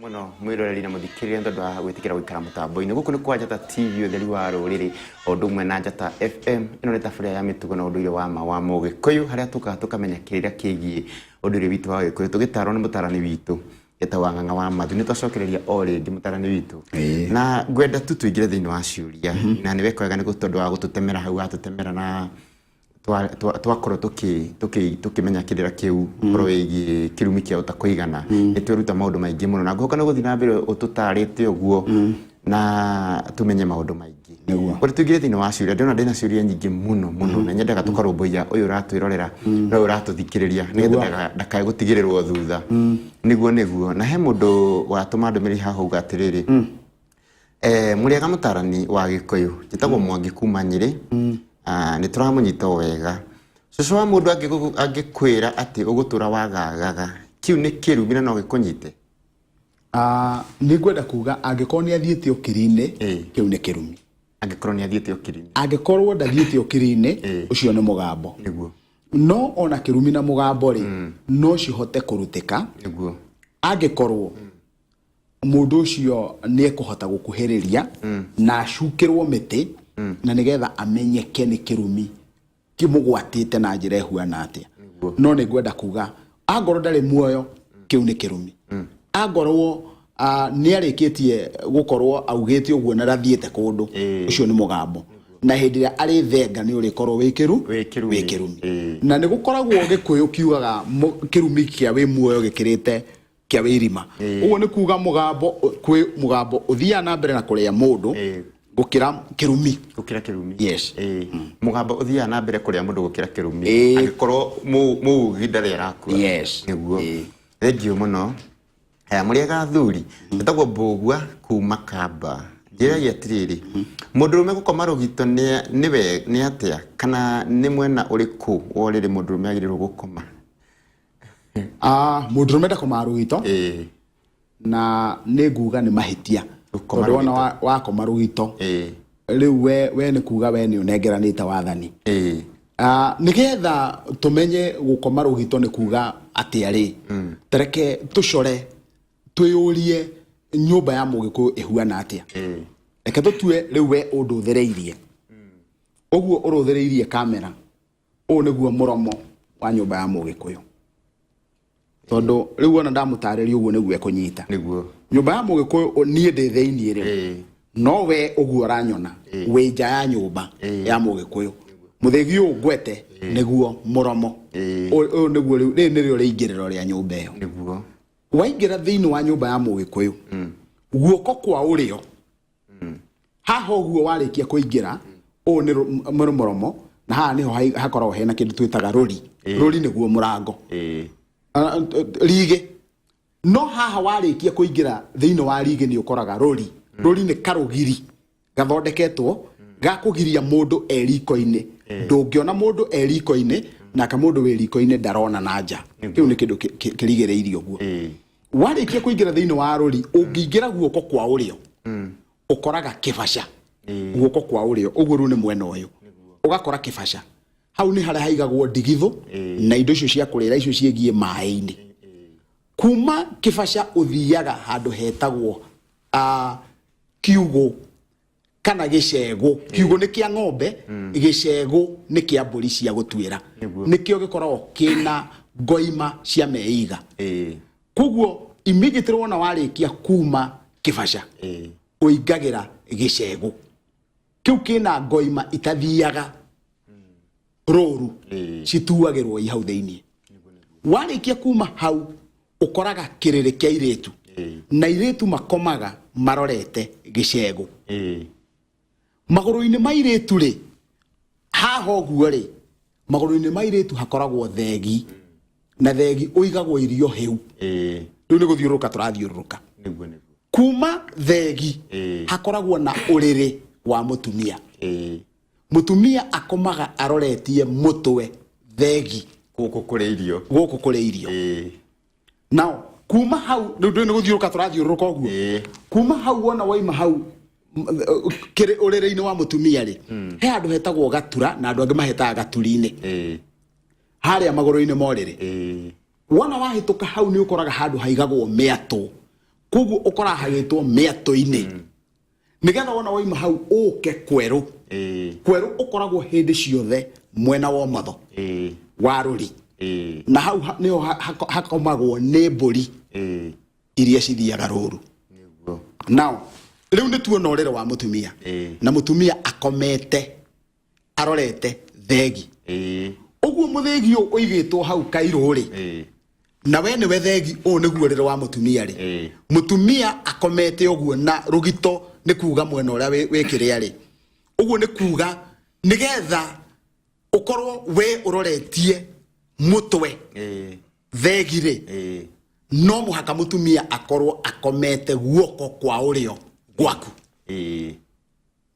Muno mwiroreri na muthikiriria tondu wa gwitikira guikara mutambo-ini. Guku ni kwa Njata TV, utheri wa ruriri, o undu umwe na Njata FM. Ino ni tabarĩra ya mĩtugo na ũndũire wa ma wa Mũgĩkũyũ, harĩa tũkaga tũkamenya kĩrĩra kĩgiĩ ũndũire witũ wa Gĩkũyũ, tũgĩtarwo nĩ mũtarani witũ etagwo Ng'ang'a wa Mathu. Nĩ twacokereria o rĩngĩ, mũtarani witũ, na ngwenda tu tũingĩre thĩinĩ wa ciũria, na nĩ weka wega nĩ tondũ wa gũtũtemera hau watũtemera na twakorwo tũkĩmenya kĩrĩra kĩu ũhoro wĩgiĩ kĩrumi kĩa ũtakũigana. Nĩ tweruta maũndũ maingĩ mũno, na ngũhoka nĩ ũgũthiĩ na mbere ũtũtarĩte ũguo na tũmenye maũndũ maingĩ. Nĩguo. Ũrĩa tũingĩre thĩinĩ wa ciũria, ndĩrona ndĩna ciũria nyingĩ mũno mũno, na nyendaga tũkarũmbũiya ũyũ ũratwĩrorera na ũyũ ũratũthikĩrĩria nĩgetha ndakae gũtigĩrĩrwo thutha. Nĩguo, na he mũndũ watũma ndũmĩrĩri haha uga atĩrĩrĩ, "Mũrĩega mũtarani wa Gĩkũyũ, njĩtagwo Mwangi kuma Nyĩrĩ. Ah, nĩ tũramũnyita o wega. Cũcũ wa mũndũ angĩkwĩra atĩ ũgũtũra wagagaga, kĩu nĩ kĩrumi na no gĩkũnyite?" Ah, nĩ ngwenda kuga angĩkorwo nĩ athiĩte ũkiri-inĩ, kĩu nĩ kĩrumi. Angĩkorwo nĩ athiĩte ũkiri-inĩ. Angĩkorwo ndathiĩte ũkiri-inĩ, ũcio nĩ mũgambo. No ona kĩrumi na mũgambo rĩ, no cihote kũrutĩka angĩkorwo mũndũ ũcio nĩ ekũhota gũkuhĩrĩria na acukĩrwo mĩtĩ, na nĩgetha amenyeke nĩ kĩrumi kĩmũgwatĩte na njĩra ĩhuana atĩa. No nĩ ngwenda kuga angorwo ndarĩ muoyo, kĩu nĩ kĩrumi. Angorwo nĩ arĩkĩtie gũkorwo augĩte ũguo na ndathiĩte kũndũ, ũcio nĩ mũgambo, na hĩndĩ ĩrĩa arĩ thenga nĩ ũrĩkorwo wĩ kĩru Wĩ kĩrumi. Wĩ kĩrumi. Na nĩ gũkoragwo Gĩkũyũ kiugaga kĩrumi kĩa wĩ muoyo gĩkĩrĩte kĩa wĩ irima. Ũguo nĩ kuga mũgambo, kwĩ mũgambo ũthiaga na mbere na kũrĩa mũndũ gũkĩra kĩrumi. Gũkĩra kĩrumi. Yes. Mũgambo ũthiaga na mbere kũrĩa mũndũ gũkĩra kĩrumi angĩkorwo mũugi ndarĩ arakua. Nĩguo. Thengiũ mũno. Aya, "Mũrĩega athuri, njĩtagwo Mbũgua kuma Kamba. Njĩragia atĩrĩrĩ, mũndũrũme gũkoma rũgito nĩ atĩa, kana nĩ mwena ũrĩkũ wa ũrĩrĩ mũndũrũme agĩrĩirwo gũkoma?" Ah, mũndũrũme ndakomaga rũgito, na nĩ nguga nĩ mahĩtia. Gũkoma tondũ wona rũgito. Wakoma rũgito rĩu we nĩ kuga we nĩ ũnengeranĩte wathani. Ah, nĩgetha tũmenye gũkoma rũgito nĩ kuga atĩa rĩ, tareke tũcore twĩyũrie nyũmba ya Mũgĩkũyũ ĩhuana atĩa. Reke tũtue rĩu we ũndũthĩrĩirie ũguo, ũrũthĩrĩirie kamera, ũũ nĩguo mũromo wa nyũmba ya Mũgĩkũyũ, tondũ rĩu wona ndamũtarĩria ũguo nĩguo ekũnyita. Nyũmba ya Mũgĩkũyũ, niĩ ndĩ thĩiniĩ rĩu, no we ũguo ũranyona wĩ nja ya nyũmba ya Mũgĩkũyũ. Mũthĩgi ũyũ ngwete nĩguo mũromo. Ũyũ nĩguo rĩu, rĩrĩ nĩrĩo rĩingĩrĩro rĩa nyũmba ĩyo. Waingĩra thĩinĩ wa nyũmba ya Mũgĩkũyũ, guoko kwa ũrĩo haha ũguo warĩkia kũingĩra, ũyũ nĩ mũromo, na haha nĩho hakoragwo hena kĩndũ twĩtaga rũri. Rũri nĩguo mũrango. Ah, rigĩ. No haha warĩkia kũingĩra thĩinĩ wa rigĩ nĩ ũkoraga rũri. Rũri nĩ karũgiri gathondeketwo ga kũgiria mũndũ e riko-inĩ. Ndũngĩona mũndũ e riko-inĩ, nake mũndũ wĩ riko-inĩ ndarona na nja. Kĩu nĩ kĩndũ kĩrigĩrĩirio ũguo. Warĩkia kũingĩra thĩinĩ wa rũri, ũngĩingĩra guoko kwa ũrĩo ũkoraga kĩbaca. Guoko kwa ũrĩo ũguo rĩu nĩ mwena ũyũ, ũgakora kĩbaca. Hau nĩ harĩa haigagwo ndigithũ na indo icio cia kũrĩra icio ciĩgiĩ maĩ-inĩ. Kuma kĩbaca ũthiaga handũ hetagwo kiugũ kana gĩcegũ. Kiugũ nĩ kĩa ng'ombe, gĩcegũ nĩ kĩa mbũri cia gũtuĩra. Nĩkĩo gĩkoragwo kĩna ngoima cia meiga. Koguo immediately wona warĩkia kuma kĩbaca, ũingagĩra gĩcegũ kĩu kĩna ngoima itathiaga rũru, cituagĩrwo i hau thĩiniĩ. Warĩkia kuma hau ũkoraga kĩrĩrĩ kĩa irĩtu, na irĩtu makomaga marorete gĩcegũ. Magũrũ-inĩ ma irĩtu rĩ, haha ũguo rĩ, magũrũ-inĩ ma irĩtu hakoragwo thegi, na thegi ũigagwo irio hĩu. Rĩu nĩ gũthiũrũrũka tũrathiũrũrũka. Nĩguo. Kuma thegi hakoragwo na ũrĩrĩ wa mũtumia. Mũtumia akomaga aroretie mũtwe thegi. Gũkũ kũrĩ irio. Gũkũ kũrĩ irio. Nao kuma hau rĩu ndũĩ nĩ gũthiũrũka tũrathiũrũrũka ũguo. Kuma hau wona waima hau kĩrĩ ũrĩrĩ-inĩ wa mũtumia rĩ, he handũ hetagwo gatura, na andũ angĩ mahetaga gaturi-inĩ harĩa magũrũ-inĩ ma ũrĩrĩ. Wona wahĩtũka hau nĩ ũkoraga handũ haigagwo mĩatũ. Koguo ũkorahagĩtwo mĩatũ-inĩ nĩgetha wona waima hau ũke kwerũ. Kwerũ ũkoragwo hĩndĩ ciothe mwena wa ũmotho wa rũri, na hau nĩho hakomagwo nĩ mbũri iria cithiaga rũru. Now rĩu nĩ tuona ũrĩrĩ wa mũtumia, na mũtumia akomete arorete thegi. Ũguo mũthĩgi ũyũ ũigĩtwo hau kairũ rĩ, na we nĩwe thegi, ũyũ nĩguo ũrĩrĩ wa mũtumia rĩ. Mũtumia akomete ũguo na rũgito, nĩ kuga mwena ũrĩa wĩ kĩrĩa rĩ, ũguo nĩ kuga nĩgetha ũkorwo we ũroretie mũtwe thegi rĩ, no mũhaka mũtumia akorwo akomete guoko kwa ũrĩo gwaku.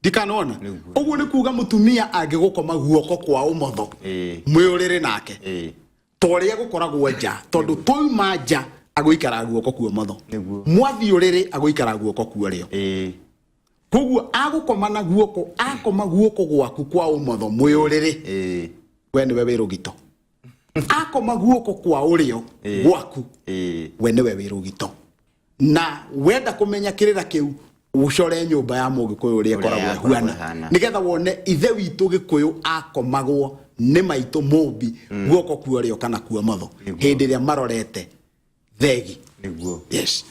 Ndikanona. Nĩguo. Ũguo nĩ kuga mũtumia angĩgũkoma guoko kwa ũmotho mwĩ ũrĩrĩ nake, ta ũrĩa gũkoragwo nja, tondũ twauma nja agũikara guoko kwa ũmotho. Mwathiĩ ũrĩrĩ agũikara guoko kwa ũrĩo. Koguo agũkoma na guoko, akoma guoko gwaku kwa ũmotho mwĩ ũrĩrĩ, we nĩwe wĩ rũgito. Akoma guoko kwa ũrĩo gwaku, we nĩwe wĩ rũgito. Na wenda kũmenya kĩrĩra kĩu, ũcore nyũmba ya mũgĩkũyũ ũrĩa ũrĩa ĩkoragwo yakoragwo ĩhuana, ĩhana. Nĩgetha wone ithe witũ Gĩkũyũ akomagwo nĩ maitũ mũmbi guoko kwa ũrĩo kana kwa ũmotho hĩndĩ ĩrĩa marorete thegi. Yes.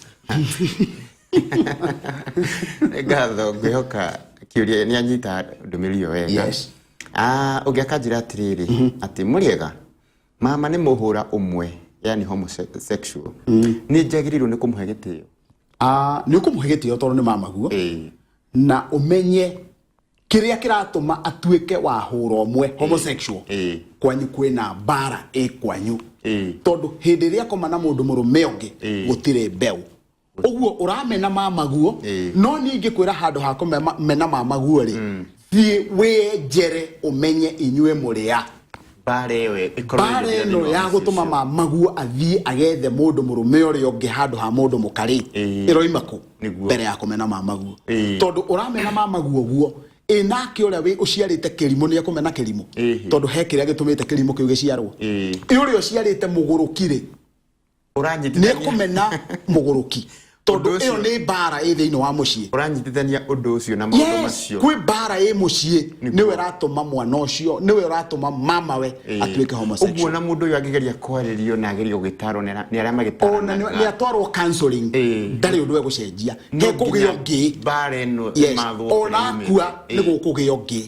Nĩ ngatho, ngwĩhoka kĩũria nĩ anyita ndũmĩrĩri ĩyo wega. Ah, ũngĩ akanjĩra atĩrĩrĩ, atĩ mũrĩega mama, nĩ mũhũra ũmwe, yani homosexual, nĩ njagĩrĩirwo nĩ kũmũhe gĩtĩo? Ah, nĩ ũkũmũhe gĩtĩo tondũ nĩ mamaguo, na ũmenye kĩrĩa kĩratũma atuĩke wa hũra ũmwe, homosexual. Kwanyu kwĩna mbara ĩ kwanyu, tondũ hĩndĩ ĩrĩa akoma na mũndũ mũrũme ũngĩ, gũtirĩ mbeũ. Ũguo ũramena mamaguo. No niĩ ingĩkwĩra handũ ha kũmena mamaguo rĩ, thiĩ wĩenjere ũmenye inyuĩ mũrĩ a. Mbara ĩyo ĩkorwo Mbara ĩgĩthira ĩno thĩinĩ wa ya mũciĩ gũtũma ũcio. mamaguo athiĩ agethe mũndũ mũrũme ũrĩa ũngĩ handũ ha mũndũ mũkarĩ, ĩroima kũ? Mbere ya kũmena mamaguo, tondũ ũramena mamaguo guo ĩ nake ũrĩa wĩ ũciarĩte kĩrimũ nĩ ekũmena kĩrimũ, tondũ he kĩrĩa gĩtũmĩte kĩrimũ kĩu gĩciarwo. Ĩ ũrĩa ũciarĩte mũgũrũki rĩ, nĩ ũranyitithania ekũmena mũgũrũki, tondũ Ũndũ ĩyo ũcio- nĩ mbara ĩ thĩinĩ wa mũciĩ. Ũranyitithania ũndũ ũcio na maũndũ macio. Kwĩ mbara ĩ mũciĩ. Nĩwe ĩratũma mwana ũcio, nĩwe ũratũma mamawe atuĩke Ũguo homosexual. na mũndũ ũyũ angĩgeria kwarĩrio na agerie gũgĩtarwo nĩ arĩa Ona magĩtaranaga, nĩ atwarwo counseling, ndarĩ ũndũ egũcenjia. No hekũgĩa nginya ũngĩ. Mbara ĩno ĩmathwo Ona kũrĩa akua, yumĩte. nĩ gũkũgĩa ũngĩ.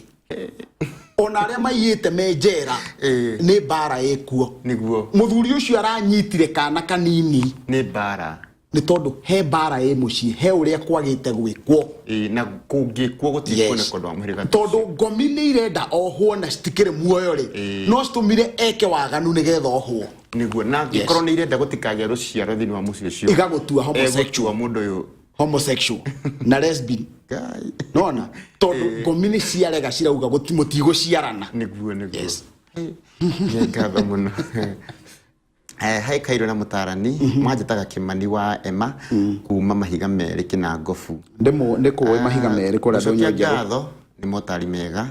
Ona arĩa maiyĩte me njera, nĩ mbara ĩkuo. Mũthuri ũcio aranyitire kana kanini, Nĩ mbara. Nĩ tondũ he mbara ĩ mũciĩ, he ũrĩa kwagĩte gwĩkwo. Na kũngĩkwo gũtikuoneka ũndũ wa mũhĩrĩga ta Tondũ ũcio. Ngomi nĩ irenda ohwo na citikĩrĩ muoyo rĩ, no citũmire eke waganu nĩgetha ohwo. Nĩguo, na angĩkorwo nĩ irenda gũtikagĩa rũciaro thĩinĩ wa mũciĩ ũcio, Igagũtua homosexual. Egũtua mũndũ ũyũ homosexual na lesbian. Ngai. Nona tondũ ngomi nĩ ciarega, cirauga mũtigũciarana. Nĩguo. Nĩ ngatho mũno. Hai Kairũ na mũtarani, manjĩtaga Kĩmani wa Ema kuma Mahiga Merĩ, Kĩnangobu. Ndĩmũ nĩ kũĩ Mahiga Merĩ kũrĩa Gũcokia ndũnyũ njerũ. Ngatho nĩ motari mega.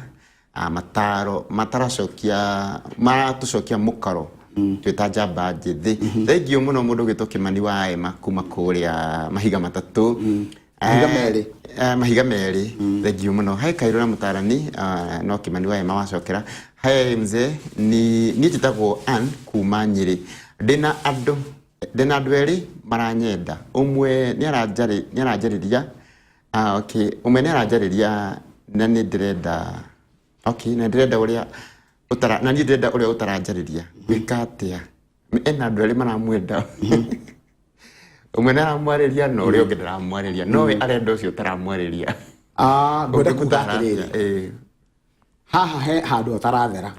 Ah, mataro mataracokia, maratũcokia mũkaro twĩta njamba njĩthĩ. Thengiũ mũno mũndũ ũgĩtwo Kĩmani wa Ema kuma kũrĩa Mahiga Matatũ. Mahiga Merĩ. Mahiga Merĩ. Thengiũ mũno. Hai Kairũ na mũtarani, no Kĩmani wa Ema wacokera. Hai mzee, ni niĩ njĩtagwo Ann kuma Nyĩrĩ. Ndĩna andũ erĩ maranyenda. Ũmwe nĩ aranjarĩria. Ah, okay, ũmwe nĩ aranjarĩria na nĩ ndĩrenda, okay, na ndĩrenda ũrĩa ũtara, na niĩ ndĩrenda ũrĩa ũtaranjarĩria. Gwĩka atĩa? Ena andũ erĩ maramwenda. Ũmwe nĩ aramwarĩria na ũrĩa ũngĩ ndaramwarĩria, no we arenda ũcio ũtaramwarĩria. Ah, ngwenda kuga Ũngĩmũtaara atĩrĩrĩ, atĩa? Haha he handũ hatarathera.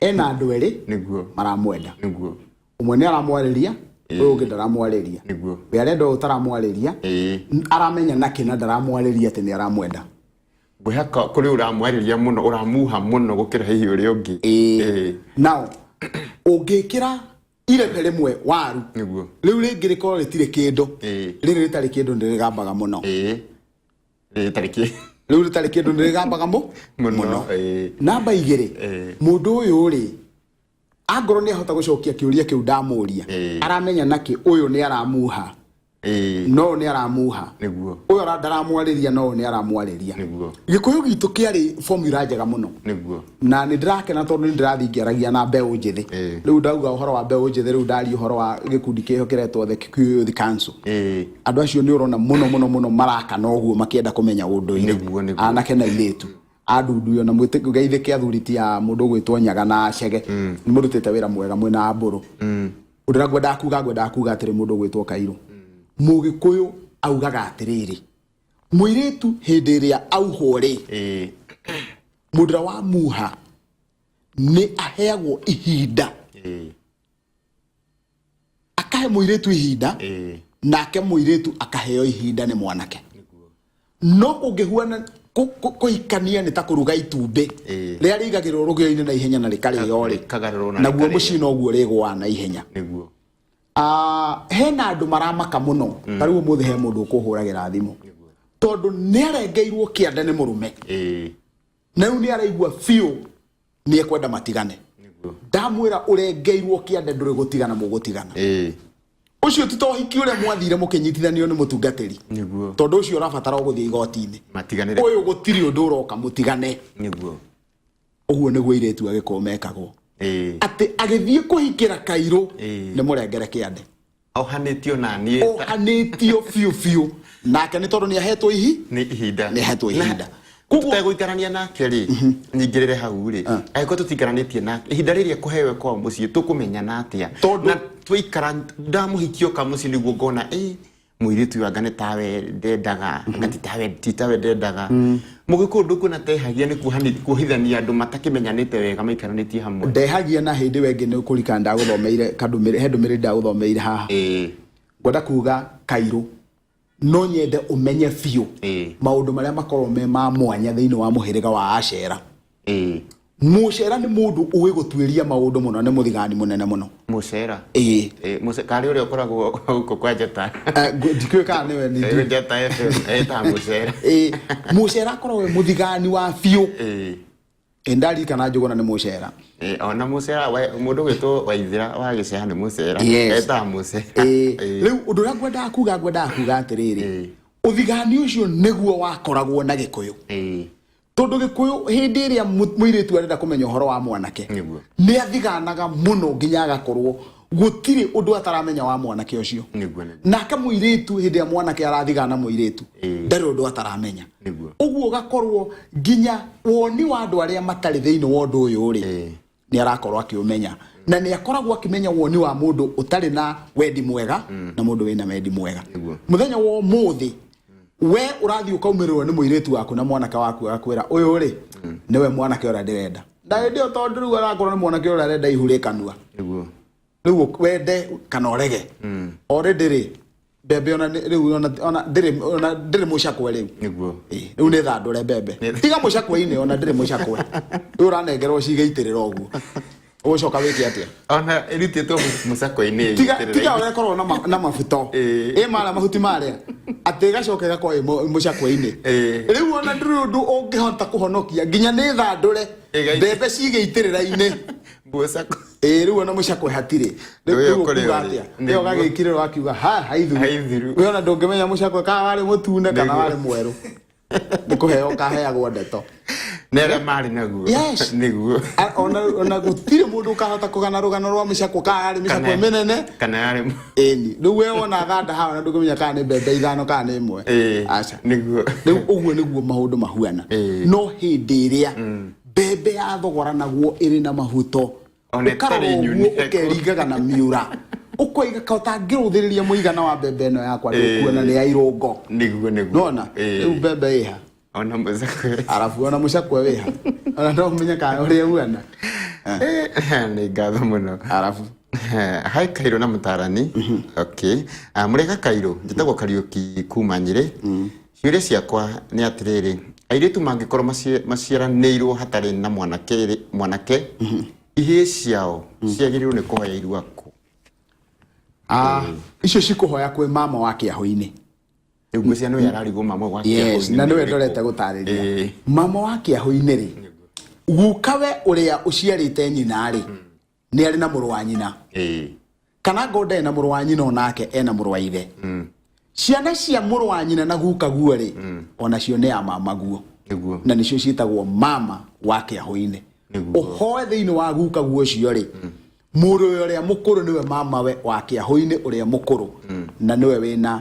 Ena andũ erĩ maramwenda. Ũmwe nĩ aramwarĩria, ũyũ ũngĩ ndaramwarĩria. We arenda ũyũ ũtaramwarĩria. Aramenya nakĩ na ndaramwarĩria atĩ nĩ aramwenda? Ngwĩhoka kũrĩ ũramwarĩria mũno, ũramuha mũno gũkĩra hihi ũrĩa ũngĩ. Now ũngĩkĩra irebe rĩmwe waru, rĩu rĩngĩ rĩkorwo rĩtirĩ kĩndũ, rĩrĩ rĩtarĩ kĩndũ nĩ rĩgambaga mũno. Rĩtarĩ kĩ Rĩu rĩtarĩ kĩndũ nĩ rĩgambaga mũno. Mũno. Namba 2, mũndũ ũyũ rĩ, angorwo nĩ ahota gũcokia kĩũria kĩu ndamũria, aramenya nakĩ ũyũ nĩ aramuha. No ũyũ nĩ aramuha. Ũyũ ndaramwarĩria, no ũyũ nĩ aramwarĩria. Gĩkũyũ gitũ kĩarĩ formula njega mũno. Na nĩ ndĩrakena tondũ nĩ ndĩrathiĩ ngĩaragia na mbeũ njĩthĩ. Rĩu ndauga ũhoro wa mbeũ njĩthĩ, rĩu ndaria ũhoro wa gĩkundi kĩho kĩretwo the Kikuyu Youth Council. Andũ acio nĩ ũrona mũno mũno mũno marakana ũguo makĩenda kũmenya ũndũire. Anake na airĩtu andundu ona mwĩgeithĩke athuri ti a mũndũ ũgwĩtwo Nyaga na Chege, nĩ mũrutĩte wĩra mwega mwĩna Mbũrũ. Ũndũ ũrĩa ngwendaga kuga atĩrĩ, mũndũ ũgwĩtwo Kairũ, Mũgĩkũyũ augaga atĩrĩrĩ, mũirĩtu hĩndĩ ĩrĩa auhwo rĩ, mũndũ ũrĩa wa muha nĩ aheagwo ihinda, akahe mũirĩtu ihinda, nake mũirĩtu akaheo ihinda nĩ mwanake. No kũngĩhuana kũhikania nĩ ta kũruga itumbĩ rĩrĩa rĩigagĩrĩrwo rũgĩo-inĩ na ihenya na rĩkarĩo rĩ, Rĩkagarũrwo na naguo rĩkarĩo. Mũciĩ noguo rĩgũaga na ihenya. Hena andũ maramaka mũno. Ta rĩu ũmũthĩ he mũndũ ũkũhũragĩra thimũ tondũ nĩ arengeirwo kĩande nĩ mũrũme, na rĩu nĩ araigua biũ nĩ ekwenda matigane. Ndamwĩra, ũrengeirwo kĩande ndũrĩ gũtigana mũgũtigana. Ũcio ti ta ũhiki ũrĩa mwathire mũkĩnyitithanio nĩ mũtungatĩri, tondũ ũcio ũrabatara o gũthiĩ igoti-inĩ. Matiganĩre. Ũyũ gũtirĩ ũndũ ũroka mũtigane. Ũguo nĩguo airĩtu a Gĩkũyũ mekagwo, atĩ agĩthiĩ kũhikĩra Kairũ nĩ mũrengere kĩande. Ohanĩtio na niĩ. Ohanĩtio biũ biũ nake nĩ tondũ nĩ ahetwo ihi Nĩ ihinda. Nĩ ahetwo ihinda. Tũtegũikarania nake rĩ, nyingĩrĩre hau rĩ, angĩkorwo tũtiikaranĩtie nake ihinda rĩrĩa kũhewe kwao mũciĩ, tũkũmenyana atĩa? Na twaikara, ndamũhikia oka mũciĩ nĩguo ngona ĩ mũirĩtu ũyũ anga nĩ tawe ndendaga, anga ti tawe ndendaga. Mũgĩkũyũ ndũkuona tehagia nĩ kuohithania andũ matakĩmenyanĩte wega maikaranĩtie hamwe? Ndehagia. Na hĩndĩ ĩyo ĩngĩ nĩ kũrikana ndagũthomeire kandũmĩrĩri, he ndũmĩrĩri ndagũthomeire haha. Ngwenda kuga Kairũ, no nyende ũmenye biũ maũndũ marĩa makoragwo me ma mwanya thĩinĩ wa mũhĩrĩga wa Acera. Mũcera nĩ mũndũ ũĩ gũtuĩria maũndũ mũno, nĩ mũthigani mũnene mũno. Mũcera? Ĩĩ. Karĩ ũrĩa ũkoragwo gũkũ kwa Njata? Ndikĩũĩ kana nĩwe nĩ Njata FM etaga Mũcera. Ĩĩ, mũcera akoragwo e mũthigani wa biũ. Ĩ ndarikana Njũgũna nĩ mũcera. Ona Mũcera mũndũ ũgwĩtwo Waithĩra wa Gĩceha nĩ Mũcera. Etaga Mũcera. Ĩĩ. Rĩu ũndũ ũrĩa ngwendaga kuga atĩrĩrĩ, ũthigani ũcio nĩguo wakoragwo na Gĩkũyũ, tondũ Gĩkũyũ hĩndĩ ĩrĩa mũirĩtu arenda kũmenya ũhoro wa mwanake, nĩ athiganaga mũno nginya agakorwo gũtirĩ ũndũ ataramenya wa mwanake ũcio. Nĩguo nĩguo. Nake mũirĩtu, hĩndĩ ĩrĩa mwanake arathigana mũirĩtu, ndarĩ ũndũ ataramenya. Ũguo ũgakorwo nginya woni wa andũ arĩa matarĩ thĩinĩ wa ũndũ ũyũ rĩ, nĩ arakorwo akĩũmenya, na nĩ akoragwo akĩmenya woni wa mũndũ ũtarĩ na wendi mwega na mũndũ wĩna wendi mwega. Mũthenya wa ũmũthĩ we ũrathiĩ ũkaumĩrĩrwo nĩ mũirĩtu waku na mwanake waku agakwĩra, ũyũ rĩ nĩwe mwanake ũrĩa ndĩrenda, na hĩndĩ ĩyo tondũ rĩu arakorwo nĩ mwanake ũrĩa arenda ihu rĩ kanua. Rĩu wende kana ũrege, already rĩ mbembe ona rĩu ona ndĩrĩ, ona ndĩrĩ mũcakwe rĩu. Ĩ, rĩu nĩ thandũre mbembe, tiga mũcakwe-inĩ, ona ndĩrĩ mũcakwe rĩu, ũranengerwo cigĩitĩrĩra ũguo, ũgũcoka wĩke atĩa? Ona ĩrutĩtwo mũcakwe-inĩ. Tiga ĩitĩrĩra. Tiga ũrĩa ĩkoragwo na mabuto ĩ marĩa mahuti marĩa atĩ ĩgacoka ĩgakorwo ĩ mũcakwe-inĩ. Rĩu ona ndũrĩ ũndũ ũngĩhota kũhonokia nginya nĩ thandũre mbembe cigĩitĩrĩra-inĩ. Mũcakwe. Ĩ rĩu ona mũcakwe hatirĩ. Rĩu Ũyũ rĩu kũrĩ ũkuga ũrĩ. atĩa? Ĩyo ũgagĩkirĩrwo akiuga ha haithiru. Haithiru. We ona ndũngĩmenya mũcakwe kana warĩ mũtune kana warĩ mwerũ, nĩ kũheo ũkaheagwo ndeto. Nĩ arĩa marĩ naguo. Yes. Ona gũtirĩ mũndũ ũkahota kũgana rũgano rwa mĩcakwe kana yarĩ mĩcakwe mĩnene. Kana yarĩ Ĩni rĩu we wona thanda haha na ndũngĩmenya kana nĩ mbembe ithano kana nĩ ĩmwe. Aca. Rĩu ũguo nĩguo maũndũ mahuana. No hĩndĩ ĩrĩa mbembe yathogoranagwo ĩrĩ na mahuto, Ona ũkarora ĩtarĩ ũguo, nyune. ũkeringaga na miura, ũkoiga ka ũtangĩrũthĩrĩria mũigana wa mbembe ĩno yakwa, ndũkuona nĩ ya irũngo. Nĩguo nĩguo. Nona rĩu mbembe ĩha? Ona mũcakwe. Arabu ona mũcakwe wĩha? Ona no ũmenye kana ũrĩa ũhuana. Nĩ ngatho mũno. Arabu. Hi Kairũ na mũtarani. Okay. Ah, mũrĩega Kairũ, njĩtagwo Kariũki kuma Nyĩrĩ. Ciũria ciakwa nĩ atĩrĩrĩ, airĩtu mangĩkorwo maciaranĩirwo hatarĩ na mwanake rĩ, mwanake, ihĩĩ ciao ciagĩrĩirwo nĩ kũhoya irua kũ? Ah, icio cikũhoya kwĩ mama wa kĩahũ-inĩ. Rĩu ngwĩciria nĩwe ararigwo mama wa Yes, kĩahũ-inĩ na nĩ nĩwe ũrĩkũ. ndorete gũtarĩria. Mama wa kĩahũ-inĩ rĩ, gukawe ũrĩa ũciarĩte nyina rĩ, nĩ arĩ na mũrũ wa nyina, kana ngo ndarĩ na mũrũ wa nyina, onake ena mũrũ wa ithe. Ciana cia mũrũ wa nyina na guka guo rĩ, onacio nĩ a mama guo. Nĩguo. Na nĩcio ciĩtagwo mama wa kĩahũ-inĩ. Nĩguo. Ũhoe thĩinĩ wa guka guo ũcio rĩ, mũrũ ũrĩa mũkũrũ nĩwe mama we wa kĩahũ-inĩ ũrĩa mũkũrũ, na nĩwe wĩna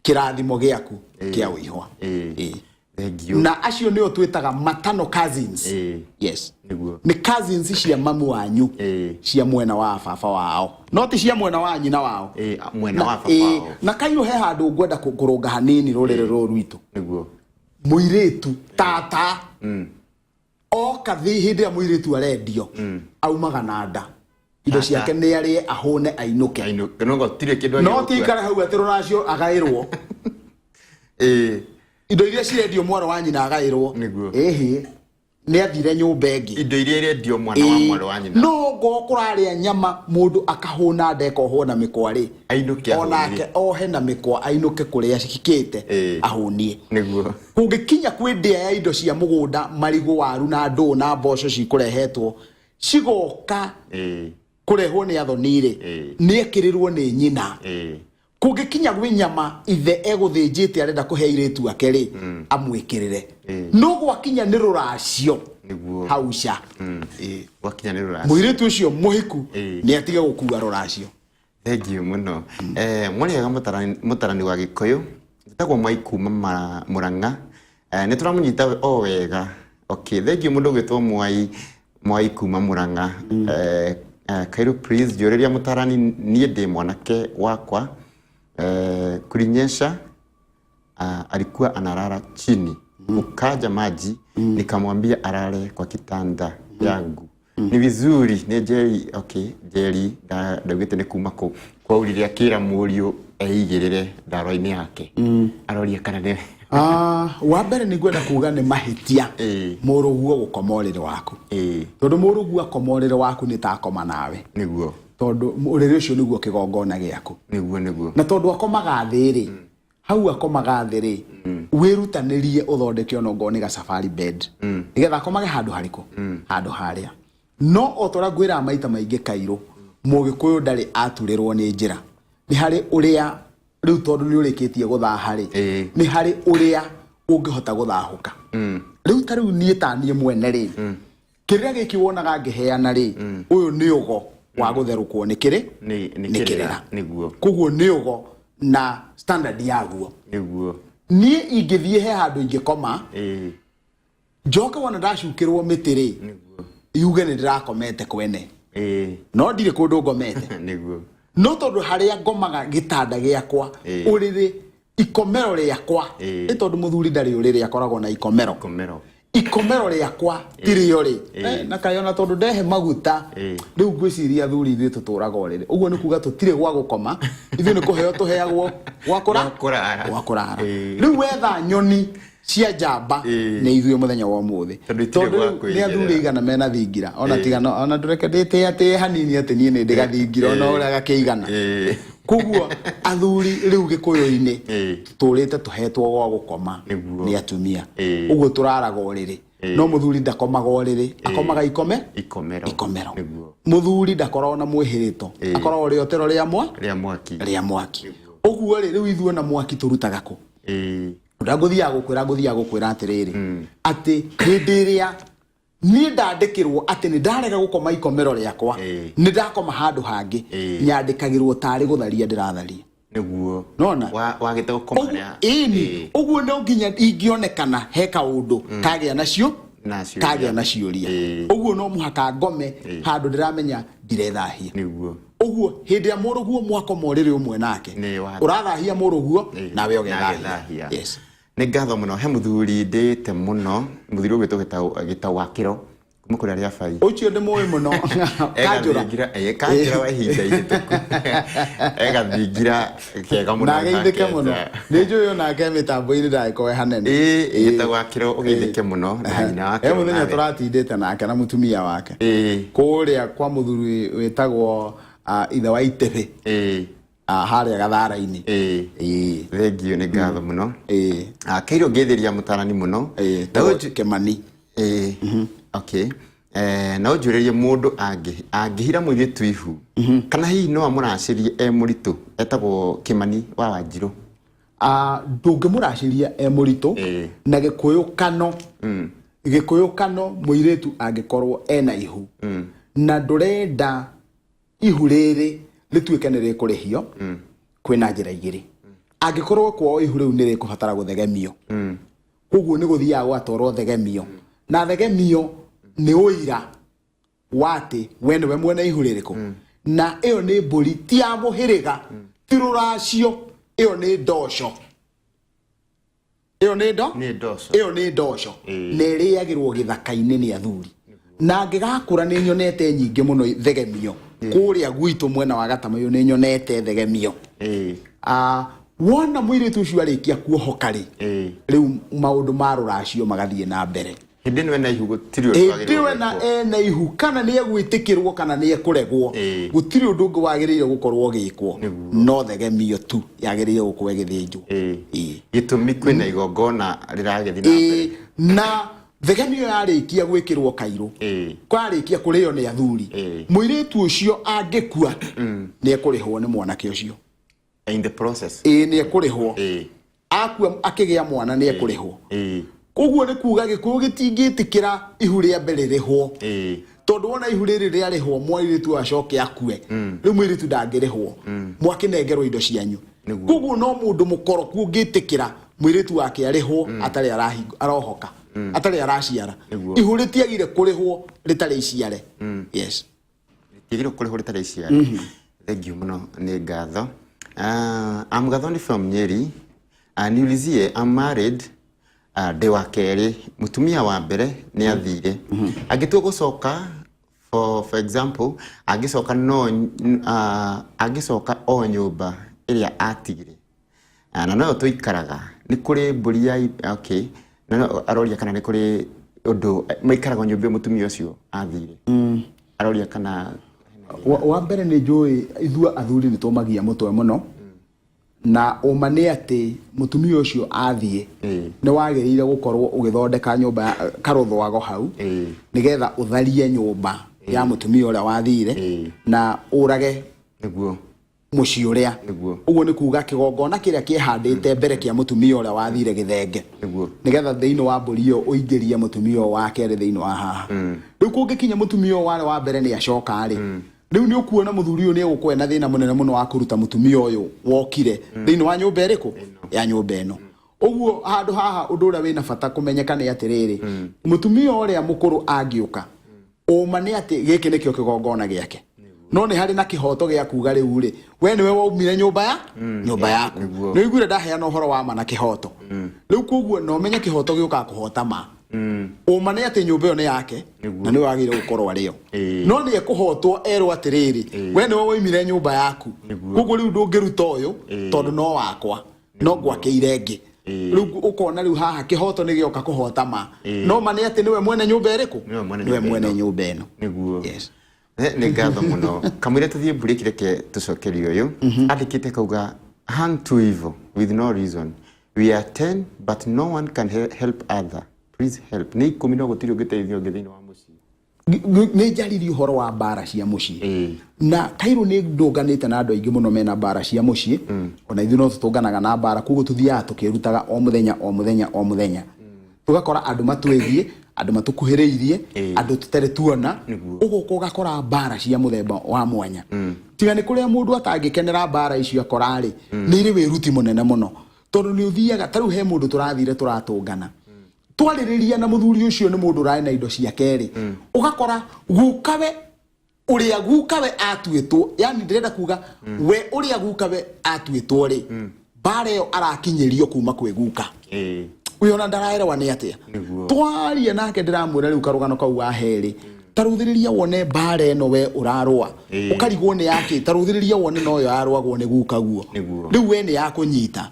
kĩrathimo gĩaku kĩa ũihwa. Ĩĩ. Thank you. Na acio nĩo twĩtaga maternal cousins. Yes. Nĩguo. Nĩ cousins cia mamu wanyu, cia mwena wa baba wao, no ti cia mwena wa nyina wao. Ĩĩ, mwena wa baba wao. Na kairũ he handũ ngwenda kũrũnga hanini rũrĩrĩ rũrũ rwitũ. Nĩguo. Mũirĩtu tata oka hĩndĩ ĩrĩa mũirĩtu arendio, aumaga na nda indo Tata. ciake nĩ arĩe, ahũne, ainũke. No gũtirĩ kĩndũ No agĩgũkua. ti ikare hau atĩ rũracio agaĩrwo. Indo iria cirendio mwarĩ wa nyina agaĩrwo. Nĩguo. Ĩhĩ, nĩ athire nyũmba ĩngĩ. Indo iria irendio mwana wa mwarĩ wa nyina. No ngoo kũrarĩa nyama mũndũ akahũna nda ĩkohwo na mĩkwa rĩ, Ainũke ahũnie. Onake ohe na mĩkwa ainũke kũrĩa cikĩte, ahũnie. Nĩguo. Kũngĩkinya kwĩ ndĩa ya indo cia mũgũnda, marigũ, waru na ndũũ na mboco cikũrehetwo cigoka kũrehwo nĩ athoni rĩ, nĩ ekĩrĩrwo nĩ nyina. Kũngĩkinya gwĩ nyama ithe egũthĩnjĩte arenda kũhe airĩtu ake rĩ, amwĩkĩrĩre. No gwakinya nĩ rũracio, Nĩguo. hauca. Gwakinya nĩ rũracio. Mũirĩtu ũcio mũhiku nĩ atige gũkua rũracio. Thank you mũno. Mũrĩega mũtarani wa Gĩkũyũ, njĩtagwo Mwai kuma Mũrang'a. Nĩ tũramũnyita o wega. Okay, thank you mũndũ ũgwĩtwo Mwai, Mwai kuma Mũrang'a. Kairu please njũrĩria mũtarani, niĩ ndĩ mwanake wakwa. Kulinyesha, alikuwa analala chini. Ukaja maji, nikamwambia alale kwa kitanda yangu. Ni vizuri, nĩ Njeri, okay, Njeri, ndaugĩte nĩ kuma kũ. Kwaurire akĩra mũriũ eigĩrĩre ndaro-inĩ yake. Aroria kana nĩ Wa mbere nĩ ngwenda kuga nĩ mahĩtia mũrũguo gũkoma ũrĩrĩ waku. Tondũ mũrũguo akoma ũrĩrĩ waku nĩ ta akoma nawe. Nĩguo. Tondũ ũrĩrĩ ũcio nĩguo kĩgongona gĩaku. Nĩguo, nĩguo. Na tondũ akomaga thĩ rĩ, hau akomaga thĩ rĩ, wĩrutanĩrie ũthondeke ona ongorwo nĩ ga safari bed. Nĩgetha akomage handũ harĩkũ? Handũ harĩa. No o ta ũrĩa ngwĩraga maita maingĩ Kairũ, Mũgĩkũyũ ndarĩ aturĩrwo nĩ njĩra. Nĩ harĩ ũrĩa rĩu tondũ nĩ ũrĩkĩtie gũthaha rĩ, nĩ harĩ ũrĩa ũngĩhota gũthahũka. Rĩu ta rĩu niĩ ta niĩ mwene rĩ, kĩrĩra gĩkĩ wonaga ngĩheana rĩ, ũyũ nĩ ũgo wa gũtherũkwo nĩ kĩrĩ? Nĩ Nĩ kĩrĩra. kĩrĩra. Nĩguo. Koguo nĩ ũgo na standard yaguo. Nĩguo. Niĩ ingĩthiĩ he handũ ingĩkoma, njoke wona ndacukĩrwo mĩtĩ rĩ, Nĩguo. yuge nĩ ndĩrakomete kwene. No ndirĩ kũndũ ngomete. Nĩguo. No tondũ harĩa ngomaga gĩtanda gĩakwa, ũrĩrĩ, ikomero rĩakwa, nĩ tondũ mũthuri ndarĩ ũrĩrĩ, akoragwo na ikomero. Ikomero. Ikomero rĩakwa tirĩo rĩ. Na kaĩ ona tondũ ndehe maguta, rĩu ngwĩciria athuri ithuĩ tũtũraga ũrĩrĩ. Ũguo nĩ kuga tũtirĩ gwa gũkoma, ithuĩ nĩ kũheo tũheagwo gwa Gwa kũrara. Gwa kũrara. Rĩu wetha nyoni cia njamba nĩ ithuĩ mũthenya wa ũmũthĩ. Tondũ itirĩ Tondũ gwa rĩu nĩ kwĩigĩrĩra. athuri aigana mena thingira. Ona tiga no, ona ndũreke ndĩtĩatĩe hanini atĩ niĩ nĩ ndĩ gathingira, ona ũrĩa gakĩigana. Koguo athuri rĩu Gĩkũyũ-inĩ tũtũrĩte tũhetwo gwa gũkoma Nĩguo. nĩ atumia. Ũguo tũraraga ũrĩrĩ. No mũthuri ndakomaga ũrĩrĩ, akomaga ikome? Ikomero. Ikomero. Nĩguo. Mũthuri ndakoragwo na mwĩhĩrĩto, akoragwo rĩotero rĩa Rĩa mwaki. Rĩa mwaki. Ũguo rĩ, rĩu ithuĩ na mwaki tũrutaga kũ? Ũrĩa ngũthiaga gũkwĩra, ngũthiaga gũkwĩra atĩrĩrĩ, atĩ hĩndĩ ĩrĩa niĩ ndandĩkĩrwo atĩ nĩ ndarega gũkoma ikomero rĩakwa, nĩ ndakoma handũ hangĩ, nyandĩkagĩrwo tarĩ gũtharia ndĩratharia. Nĩguo. Nona? Wagĩte gũkoma harĩa- Ĩni, ũguo no nginya ingĩonekana he kaũndũ kagĩa nacio, Na ciũria. kagĩa na ciũria. Ũguo no mũhaka ngome handũ ndĩramenya ndirethahia. Nĩguo. Ũguo hĩndĩ ya mũrũguo mwakoma ũrĩrĩ ũmwe nake, Nĩ wa- ũrathahia mũrũguo, nawe ũgethahia. Nagethahia. Yes. Nĩ ngatho mũno. He mũthuri ndĩte mũno, mũthuri ũgwĩtwo Gĩtau wa Kĩro, kuma kũrĩa rĩa Bai. Ũcio ndĩ mũĩ mũno. Kanjũra. Egathingira, kanjũra wa ihinda ihĩtũku. Egathingira kega mũno. Na ageithĩke nake mũno. nja. Nĩ njũĩ onake mĩtambo-inĩ ndagĩkorwo e hanene. Gĩtau wa Kĩro ũgeithĩke mũno na nyina wa He Kĩro mũthenya nawe. tũratindĩte nake na mũtumia wake. Kũrĩa kwa mũthuri wĩtagwo, ithe wa Itebe. Harĩa Gathara-inĩ. Thank you, nĩ ngatho mũno. Kairũ ngĩthĩria mũtarani mũno. Na Kĩmani. Okay. Na ũnjũrĩrie mũndũ angĩhira mũirĩtu ihu, kana hihi no amũracĩrie e mũritũ, etagwo Kĩmani wa Wanjirũ. Ndũngĩmũracĩria e mũritũ. Na gĩkũyũ kano, gĩkũyũ kano, mũirĩtu angĩkorwo ena ihu na ndũrenda ihu rĩrĩ rĩtuĩke nĩ rĩkũrĩhio, kwĩna njĩra igĩrĩ. Angĩkorwo kwao ihu rĩu nĩ rĩkũbatara gũthegemio, koguo nĩ gũthiaga gũgatwarwo thegemio, na thegemio nĩ ũira wa atĩ we nĩwe mwene ihu rĩrĩkũ. Na ĩyo nĩ mbũri, ti ya mũhĩrĩga, ti rũracio, ĩyo nĩ ndoco. Ĩyo nĩ ndo Nĩ ndoco. Ĩyo nĩ ndoco. Na ĩrĩagĩrwo gĩthaka-inĩ nĩ athuri. Na ngĩgakũra nĩ nyonete nyingĩ mũno thegemio kũrĩa gwitũ mwena wa Gatamayũ, nĩ nyonete thegemio. Wona mũirĩtu ũcio arĩkia kuohoka rĩ, rĩu maũndũ ma rũracio magathiĩ na mbere. Hĩndĩ ĩno ena ihu gũtirĩ ũndũ Hĩndĩ wagĩrĩirwo ĩyo ena gwĩkwo. Ena ihu, kana nĩ egwĩtĩkĩrwo kana nĩ ekũregwo, gũtirĩ ũndũ ũngĩ wagĩrĩire gũkorwo ũgĩkwo, no thegemio tu yagĩrĩire gũkorwo ĩgĩthĩnjwo. Gĩtũmi kwĩna igongona rĩragĩthiĩ na mbere. Na thegemio yarĩkia gwĩkĩrwo kairũ, kwarĩkia kũrĩo nĩ athuri, mũirĩtu ũcio angĩkua nĩ ekũrĩhwo nĩ mwanake ũcio. In the process. Ĩĩ, nĩ ekũrĩhwo. Akua akĩgĩa mwana nĩ ekũrĩhwo. Koguo nĩ kuga gĩkũyũ gĩtingĩtĩkĩra ihu rĩa mbere rĩrĩhwo, tondũ wona ihu rĩrĩ rĩarĩhwo, mwairĩtu ũyũ acoke akue, rĩu mũirĩtu ndangĩrĩhwo, mwakĩnengerwo indo cianyu. Koguo no mũndũ mũkoroku ũngĩtĩkĩra mũirĩtu wake arĩhwo atarĩ arohoka, atarĩ araciara. Ihu rĩtiagire kũrĩhwo rĩtarĩ iciare, yes. Rĩtiagĩrĩirwo kũrĩhwo rĩtarĩ iciare. Thank you mũno, nĩ ngatho. I'm Gathoni from Nyeri. Niulizie, I'm married, ndĩ wa kerĩ, mũtumia wa mbere nĩ athire, angĩtua gũcoka, for example, angĩcoka no angĩcoka o nyũmba ĩrĩa atigire na noyo tũikaraga, nĩ kũrĩ mbũri ya okay, na no aroria kana nĩ kũrĩ ũndũ maikaraga nyũmba ĩyo mũtumia ũcio athire, aroria kana Wa mbere nĩ njũĩ ithuĩ athuri nĩ tũmagia mũtwe mũno, na ũma nĩ atĩ mũtumia ũcio athiĩ, nĩ wagĩrĩire gũkorwo ũgĩthondeka nyũmba karũthwago hau, nĩgetha ũtharie nyũmba ya mũtumia ũrĩa wathire na ũrage mũciĩ ũrĩa. Ũguo nĩ kuga kĩgongona kĩrĩa kĩhandĩte mbere kĩa mũtumia ũrĩa wathire gĩthenge, nĩgetha thĩinĩ wa mbũri ĩyo ũingĩrie mũtumia ũyũ wa kerĩ thĩinĩ wa haha. Rĩu kũngĩkinya mũtumia ũyũ warĩ wa mbere nĩ acoka rĩ, rĩu nĩ ũkuona mũthuri ũyũ nĩ egũkorwo ena thĩna mũnene mũno wa kũruta mũtumia ũyũ wokire thĩinĩ wa nyũmba ĩrĩkũ, ya nyũmba ĩno. Ũguo handũ haha ũndũ ũrĩa wĩna bata kũmenyeka nĩ atĩrĩrĩ, mũtumia ũrĩa mũkũrũ angĩũka, ũma nĩ atĩ gĩkĩ nĩkĩo kĩgongona gĩake, no nĩ harĩ na kĩhoto gĩa kuga rĩu rĩ, we nĩwe waumire nyũmba ya nyũmba yaku. Nĩ ũiguire ndaheana ũhoro wa ma na kĩhoto. Rĩu koguo no menye kĩhoto gĩũkaga kũhota ma. Ũma nĩ atĩ nyũmba ĩyo nĩ yake na nĩwe wagĩrĩire gũkorwo arĩ yo, no nĩ ekũhotwo erwo atĩrĩrĩ, we nĩwe waumire nyũmba yaku, koguo rĩu ndũngĩruta ũyũ tondũ no wakwa no ngwakĩire ĩngĩ. Rĩu ũkona rĩu haha kĩhoto nĩ gĩoka kũhota ma, no ma nĩ atĩ nĩwe mwene nyũmba ĩrĩkũ? Nĩwe mwene Nĩwe nyũmba mwene ĩno. Nyũmba ĩno. Yes. Nĩ ngatho mũno. Kamũira tũthiĩ break, reke tũcokerie ũyũ andĩkĩte kauga, "Hang to evil with no reason. We are 10 but no one can help other. Please help." Nĩ 10 no gũtirĩ ũngĩteithia ũngĩ thĩinĩ wa mũciĩ. Nĩ njaririe ũhoro wa mbara cia mũciĩ, na kairũ nĩ ndũnganĩte na andũ aingĩ mũno mena mbara cia mũciĩ. Ona ithuĩ no tũtũnganaga na mbara, koguo tũthiaga tũkĩrutaga o mũthenya, o mũthenya, o mũthenya, tũgakora andũ matwĩgiĩ, andũ matũkuhĩrĩirie, andũ tũtarĩ tuona. Ũgoka ũgakora mbara cia mũthemba wa mwanya. Tiga nĩ kũrĩa mũndũ atangĩkenera mbara icio akora-rĩ, nĩ irĩ wĩruti mũnene mũno, tondũ nĩ ũthiaga ta rĩu he mũndũ tũrathire tũratũngana, twarĩrĩria na mũthuri ũcio, nĩ mũndũ ũrarĩ na indo ciake rĩ, ũgakora gukawe ũrĩa gukawe atuĩtwo, yani ndĩrenda kuga we ũrĩa gukawe atuĩtwo rĩ, mbara ĩyo arakinyĩrio kuma kwĩ guka ũyũ, ona ndaraerewa nĩ atĩa. Twaria nake, ndĩramwĩra rĩu karũgano kau wa herĩ, tarũthĩrĩria wone mbara ĩno we ũrarũa, ũkarigwo nĩ yakĩ, tarũthĩrĩria wone noyo yarũagwo nĩ guka guo. Rĩu we nĩ yakũnyita.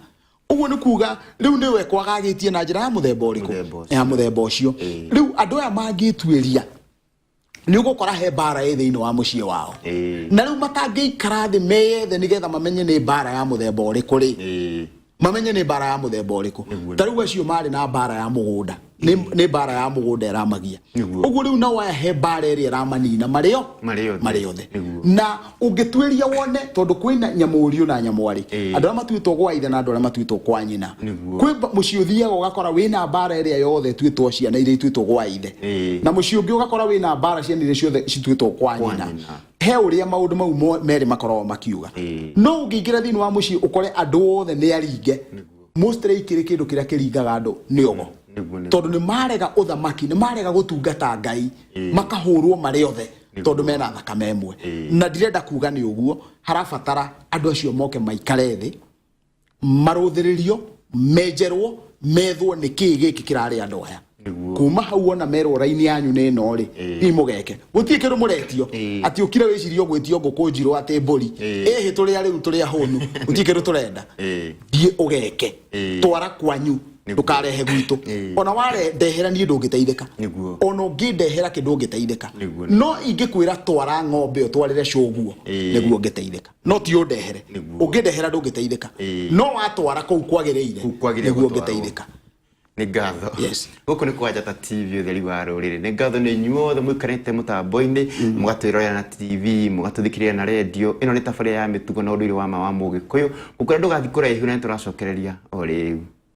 Ũguo nĩ kuga rĩu nĩwe kwagagĩtie na njĩra ya mũthemba ũrĩkũ? Mũthemba ũcio. Ya mũthemba ũcio. Rĩu andũ aya mangĩtuĩria, nĩ ũgũkora he mbara ĩ thĩinĩ wa mũciĩ wao, na rĩu matangĩikara thĩ meyethe nĩgetha mamenye nĩ mbara ya mũthemba ũrĩkũ rĩ, mamenye nĩ mbara ya mũthemba ũrĩkũ. Ta rĩu acio marĩ na mbara ya mũgũnda. Nĩ mbara ya mũgũnda ĩramagia. Ũguo rĩu nao aya he mbara ĩrĩa ĩramanina marĩ o Marĩ othe. Marĩ othe. Nĩguo. Na ũngĩtuĩria wone, tondũ kwĩna nyamũriũ na nyamwarĩ, andũ arĩa matuĩtwo gwa ithe na andũ arĩa matuĩtwo kwa nyina. Kwĩ mũciĩ ũthiaga ũgakora wĩna mbara ĩrĩa yothe ĩtuĩtwo ciana iria ituĩtwo gwa ithe, na mũciĩ ũngĩ ũgakora wĩna mbara ciana iria ciothe cituĩtwo kwa Kwa nyina. nyina. He ũrĩa maũndũ mau merĩ makoragwo makiuga. No ũngĩingĩra thĩinĩ wa mũciĩ ũkore andũ othe nĩ aringe, mostly ikĩrĩ kĩndũ kĩrĩa kĩringaga andũ nĩ ogo. Nĩguo. Tondũ nĩ marega ũthamaki, nĩ marega gũtungata Ngai, makahũrwo marĩ othe tondũ mena thakame ĩmwe. Na ndirenda kuga nĩ ũguo, harabatara andũ acio moke maikare thĩ, marũthĩrĩrio, menjerwo, methwo nĩ kĩĩ gĩkĩ kĩrarĩ andũ aya. Kuma hau ona merwo raini yanyu nĩ ĩno rĩ, hihi mũgeke gũtirĩ kĩndũ mũretio. Atĩ ũkire wĩcirie ũgwĩtio ngũkũ njirũ, atĩ mbũri. Ĩhĩ, tũrĩ arĩu, tũrĩ ahũnu, gũtirĩ kĩndũ tũrenda. Thiĩ ũgeke, twara kwanyu. Ndũkarehe gwitũ. Ona warendehera niĩ ndũngĩteithĩka. Ona ũngĩndehera kĩndũ ũngĩteithĩka. No ingĩkwĩra twara ng'ombe ũtwarĩre cũguo, nĩguo ũngĩteithĩka, no ti ũndehere. Ũngĩndehera ndũngĩteithĩka, no watwara kũu kwagĩrĩire, Kũu kwagĩrĩire nĩguo gũtwarwo. ũngĩteithĩka. Nĩ ngatho. Yes. Gũkũ nĩ kwa Njata TV, ũtheri wa rũrĩrĩ. Nĩ ngatho nĩ inyuothe mũikarĩte mũtambo-inĩ, mũgatwĩrorera na TV, mũgatũthikĩrĩria na redio. Ĩno nĩ tabarĩra ya mĩtugo na ũndũire wa ma wa Mũgĩkũyũ. Gũkũrĩa ndũgathiĩ kũraihu, na nĩ tũracokereria o rĩu.